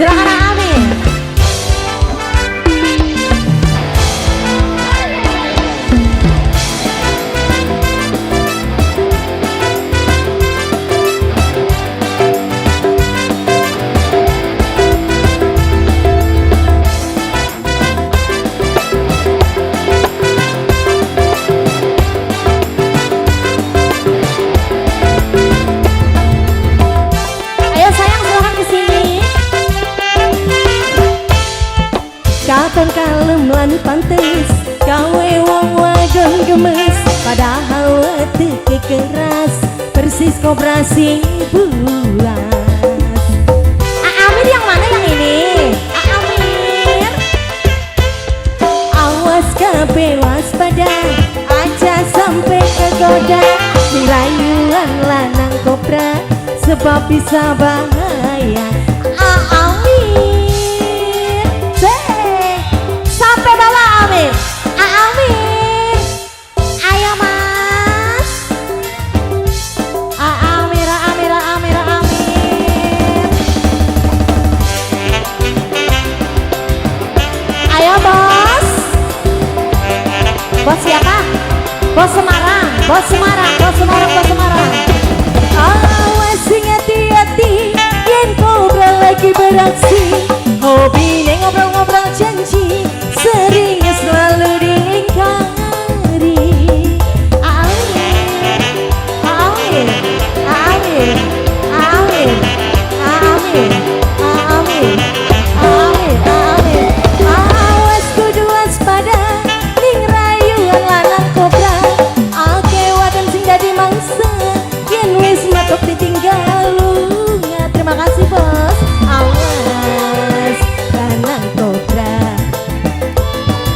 Silakan Amin. Ayo sayang, silakan ke sini. Katon kalem lan pantes, gawe wong wadon gemes, padahal weteke keras, persis kobra sing buas. Amir yang mana yang ini? Amir. Awas kabeh waspada, aja sampai kegoda ning rayuan lanang kobra, sebab bisa bahaya. Amir, sampai bawah Amir. Amir, ayo Mas. Amir, Amir, Amir, Amir. Ayo bos. Bos siapa? Bos Semarang, Bos Semarang, Bos Semarang, Bos Semarang. Awas sing hati-hati, yen kobra lagi beraksi, hobine ngobrol-ngobrol janji, sering selalu diingkari. Amin, amin, amin, amin, amin, amin, amin, amin. Awas kudu waspada, ning rayuan lanang kobra, akeh wadon sing dadi mangsa, yen wis matok ditinggal lunga. Terima kasih bos. Awas lanang kobra,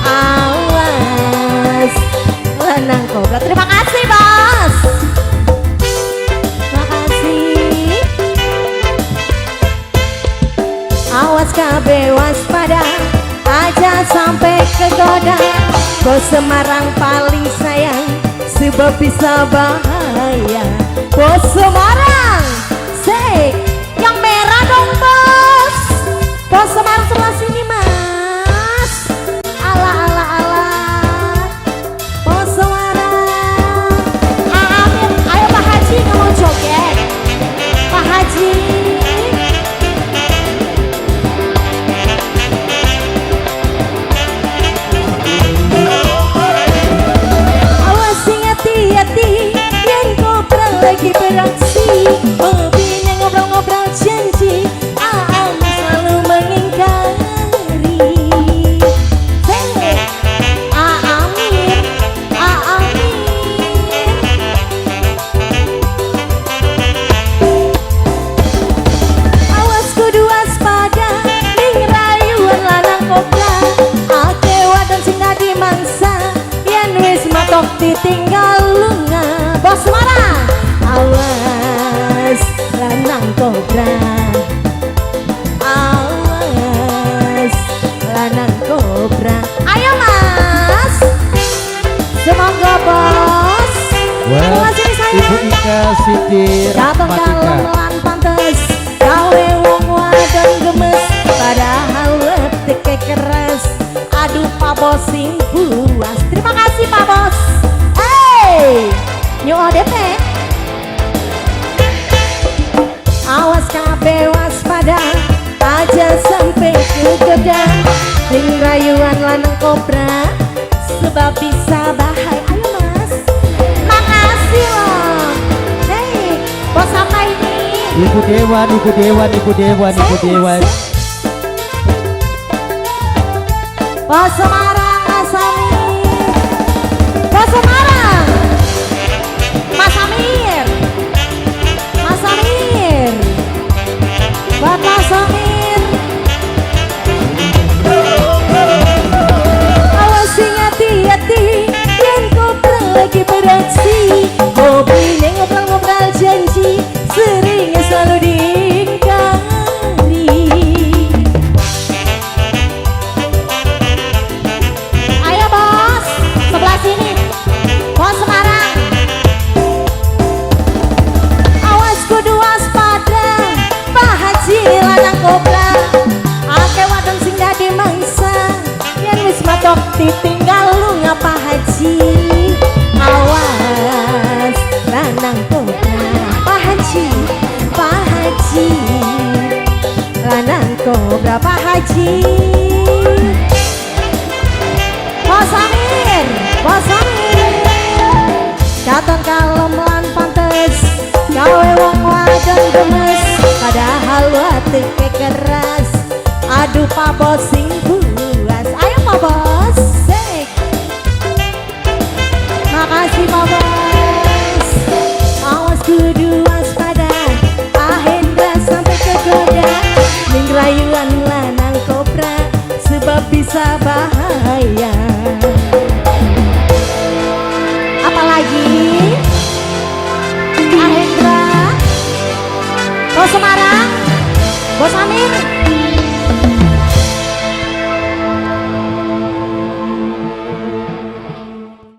awas lanang kobra. Terima kasih bos. Terima kasih. Awas kabeh waspada, aja sampai kegoda. Bos Semarang paling sayang, sebab bisa bahaya. Bos Semarang, sek, yang merah dong bos. Bos Semarang sebelah sini mas. Ala ala ala. Bos Semarang. Amir, ayo Pak Haji nggak mau joget. Pak Haji. Awas sing hati-hati, yen kobra lagi beraksi, hobine ngobrol-ngobrol janji, Aam selalu mengingkari. Hey, Amir, Amir. Awas kudu waspada, ning rayuan lanang kobra, akeh wadon sing dadi mangsa, yen wis matok ditinggal lunga. Bos Semarang, awas lanang kobra, awas lanang kobra. Ayo mas, semoga bos. Wah, Sebelah sini sayang. Ibu Ika Siti Katon Rahmatika. kalem lan pantes, gawe wong wadon gemes, padahal weteke keras. Aduh Pak Bos sing buas. Terima kasih Pak Bos. Hey, New ODP. Awas kabeh waspada, aja sampai kegoda ning rayuan lanang kobra, sebab bisa bahaya. Ayo mas, makasih loh. Hey, bos apa ini? Ibu Dewan, Ibu Dewan, Ibu Dewan, Ibu Dewan. Bos Semarang, Mas Amir. Bos Semarang, Mas Amir, Mas Amir, buat Mas Amir. Awas sing hati-hati, yen kobra lagi beraksi, hobine ngobrol-ngobrol janji, sering selalu diingkari. Ayo bos, sebelah sini. Bos Semarang. Awas kudu waspada, Pak Haji lanang kobra. Ditinggal lunga Pak Haji. Awas lanang kobra, Pak Haji, Pak Haji. Lanang kobra, Pak Haji. Bos Amir, Bos Amir. Katon kalem lan pantes, gawe wong wadon gemes, padahal wateke keras. Aduh, Pak Bos sing buas. Ayo, Pak Bos. Sik. Makasih, Pak Bos. Awas, kudu waspada, Ahendra sampai kegoda ning rayuan lanang kobra, sebab bisa bahaya. Apalagi Ahendra. Oh, Semarang.